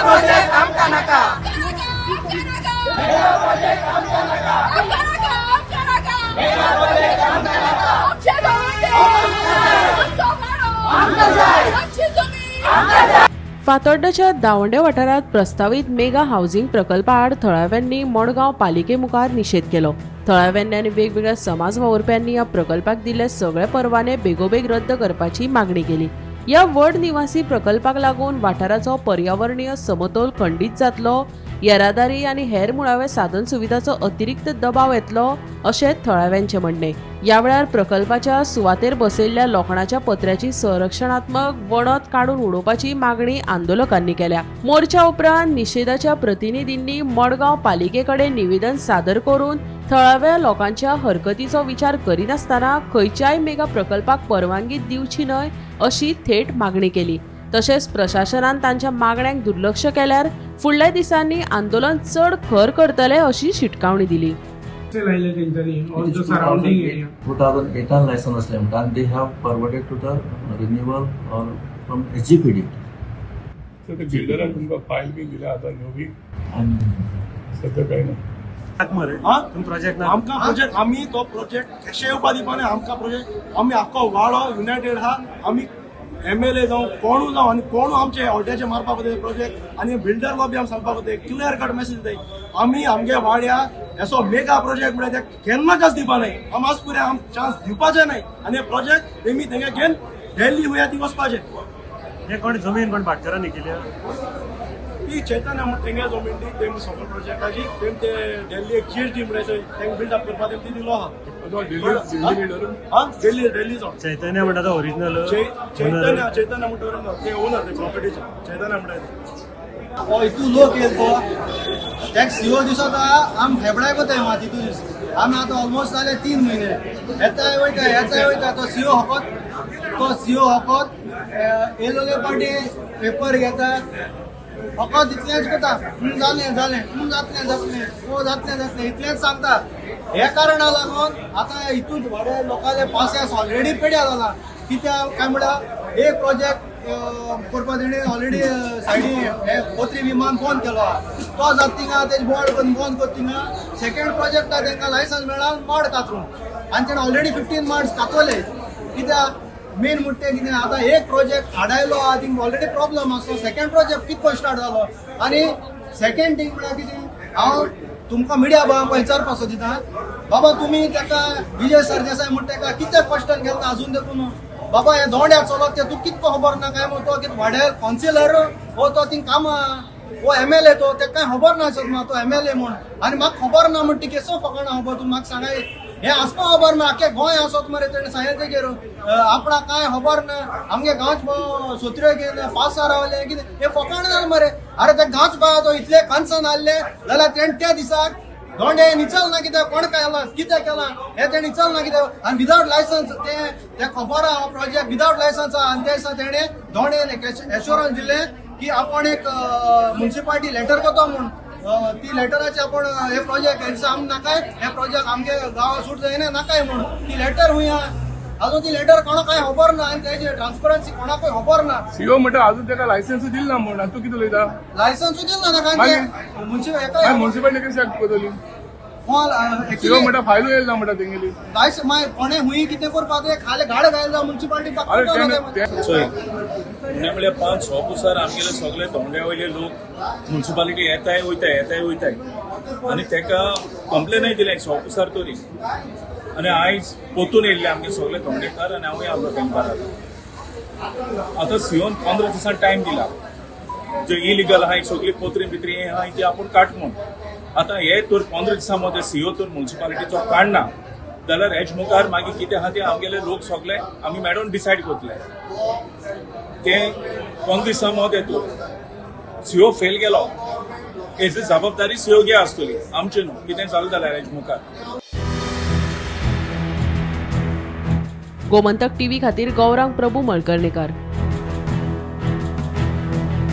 Project आमकां नाका. फातोड्ड्याच्या दावंडे वाठारांत प्रस्तावीत मेगा हावसिंग प्रकल्पा आड थळाव्यांनी मडगांव पालिके मुखार निशेध केलो. थळाव्यांनी आनी वेगवेगळ्या समाज वावुरप्यांनी ह्या प्रकल्पाक दिल्ले सगळे परवाने बेगोबेग रद्द करपाची मागणी केली. ह्या व्हड निवासी प्रकल्पाक लागून वाठाराचो पर्यावरणीय समतोल खंडीत जातलो, येरादारी आनी हेर मुळाव्या साधन सुविधाचो अतिरिक्त दबाव येतलो अशें थळाव्यांचें म्हणणें. ह्या वेळार प्रकल्पाच्या सुवातेर बसयल्ल्या लोखणाच्या पत्र्याची संरक्षणात्मक वणत काडून उडोवपाची मागणी आंदोलकांनी केल्या. मोर्चा उपरांत निशेधाच्या प्रतिनिधींनी मडगांव पालिके कडेन निवेदन सादर करून थळाव्या लोकांच्या हरकतीचो विचार करिनासतना खंयच्याय मेगा प्रकल्पाक परवानगी दिवची न्हय अशी थेट मागणी केली. तशेंच प्रशासनान तांच्या मागण्यांक दुर्लक्ष केल्यार फुडल्या दिसांनी आंदोलन चड खर करतले अशी शिटकावणी दिली. लायले तेंच्यांनी all the surrounding area. 2008 licence असले म्हणटा आनी they have forwarded to the renewal or from SGPD. So ते बिल्डरान तुमकां फायल बी दिल्या आतां न्हू बी? आनी सद्या काय ना. आमकां प्रोजेक्ट, आमी तो प्रोजेक्ट कशें येवपा दिवपा न्ही. आमकां प्रोजेक्ट, आमी आख्खो वाडो युनायटेड आहा. आमी एमएलए जावं, कोणू जावं आनी कोणू आमचे हॉटेचे मारपाक वता प्रोजेक्ट आनी बिल्डर बी आमी सांगपाक वता, क्लियर कट मेसेज दिताय, आमी आमगे वाड्या असो मेगा प्रोजेक्ट म्हळ्यार ते केन्ना चान्स दिवपा न्हय. आमी आज पुरे आम चान्स दिवपाचे न्हय आनी हे प्रोजेक्ट तेमी तेंगे घेवन दिल्ली हुया ती वचपाचे. हे कोण जमीन कोण भाटकारांनी केल्या? ती चैतन्य म्हणटा तेंगे जमीन ती तेम सगळे प्रोजेक्टाची तेम ते दिल्ली एक जीएसडी म्हळ्यार तेंका बिल्डअप करपाक तेम ती दिलो आहा. दिल्ली दिल्ली बिल्डर? हा, दिल्ली दिल्लीचो. चैतन्य म्हणटा तो ओरिजिनल? चैतन्य, चैतन्य म्हणटा ते ओनर ते प्रॉपर्टीचे, चैतन्य म्हणटा ते. हो हितू लोक येयल तो टॅक्स सीओ दिसता. आम फेबडाय कोताय मात हितू दीस आमी आतां ऑलमोस्ट जाले 3 म्हयने येताय वयता, येताय वयता. तो सीओ हकत, तो सीओ हकत येयलोले पाटी पेपर घेता, फकत इतलेंच कोता, जालें जालें, जातलें जातलें, ओ जातलें जातलें, इतलेंच सांगता. हे कारणा लागून आतां हितून थोडे लोकांले पासियेंस ऑलरेडी पेड्यार जाला. कित्याक काय म्हळ्यार एक प्रोजेक्ट करपा तेणी ऑलरेडी सायडी हे पत्री विमान बंद केलो आहा. तो जाता थिंगा तेजे बोर्ड बंद करता थिंगा सेकंड प्रोजेक्ट तांकां लायसन्स मेळ्ळा माड कातरून आनी तेणें ऑलरेडी 15 माड्स कातवले. कित्याक मेन म्हणटा तें कितें, आतां एक प्रोजेक्ट आडायलो आहा, थिंग ऑलरेडी प्रॉब्लम आसा. सेकंड प्रोजेक्ट कितको स्टार्ट जालो? आनी सेकंड थिंग म्हळ्यार कितें, हांव तुमकां मिडिया भावांक विचारपाक सोदिता, बाबा तुमी ताका विजय सरदेसाय म्हणटा तेका कितें क्वेश्चन केला अजून देखून? बाबा, हे दोंड्या चलत ते तुका कितको खबर ना काय म्हण? तो कितें वाड्यार कावन्सिलर हो? तो थिंग कामां हो एमएलए तो, तेका कांय खबर ना ना तो एमएलए म्हण आनी म्हाका खबर ना म्हण ती केसो फकाणां खबर तूं म्हाका सांगाय. हे आसपा खबर ना, आख्खे गोंय आसत मरे. तेणें सांगलें तेगेर आपणाक कांय खबर ना, आमगे गांवच सोत्र्यो घेवन पासार रावले कितें, हे फकाणां जालें मरे. अरे, ते गांवच बाय तो इतले कन्सर्न आहले जाल्यार तेणें त्या दिसाक दोंडे निचल ना कित्याक? कोण केलां, कितें केलां हें तेणें निचल ना कित्याक? आनी विदावट लायसन्स तें तें खबर आहा, हो प्रोजेक्ट विदावट लायसन्स आहा. आनी त्या दिसा तेणें दोंडेन एश्योरन्स दिलें की आपण एक म्युन्सिपालिटी लेटर करतो म्हूण. ती लेटराचे आपण हे प्रोजेक्ट हे दिसा आम नाकाय, हे प्रोजेक्ट आमगे गांवां सूट जायना, नाकाय म्हूण ती लेटर हुंय आहा. अजून ती लेटर कोणाक कांय खबर ना आनी तेजी ट्रान्सपरन्सी कोणाकूय खबर ना. सीओ म्हणटा अजून ताका लायसन्स दिल ना म्हण आनी तूं कितें उलयता? लायसन्सूय दिल ना ताका म्युन्सिपल. म्युन्सिपालिटी कशी एक्ट करतली? सीओ कोण? म्हणटा फायलूय येयल ना म्हणटा तेंगेली. लायसन्स मागीर कोणें हुंय कितें करपा ते खाले गाड घायला म्युन्सिपालिटी. अरे, चोय, उणें म्हणल्यार 5-6 पुसार आमगेले सगळे दोंड्या वयले लोक म्युन्सिपालिटी येताय वयताय, येताय वयताय आनी तेका कंप्लेनय दिलें 6 पुसार तरी. आनी आयज पोतून येयल्ले आमगे सगळे दोंडेकार आनी हांवूय आसलो तेंकां. आतां सीओन 15 दिसां टायम दिला, जे इलिगल आहाय सगळी पोत्री बित्री हे आहाय ती आपूण काट म्हूण. आतां हे तर 15 दिसां मदें सीओ तर म्युन्सिपालिटीचो काडना जाल्यार हेज मुखार मागीर कितें आहा ते आमगेले लोक सगळे आमी मॅडम डिसायड करतले. ते 15 दिसां मदें तर सीओ फेल गेलो, हेजी जबाबदारी सीओ घे आसतली, आमची न्हू. कितें जालें जाल्यार हेज मुखार. गोमंतक टीव्ही खातीर गौरांग प्रभू मळकर्णेकर.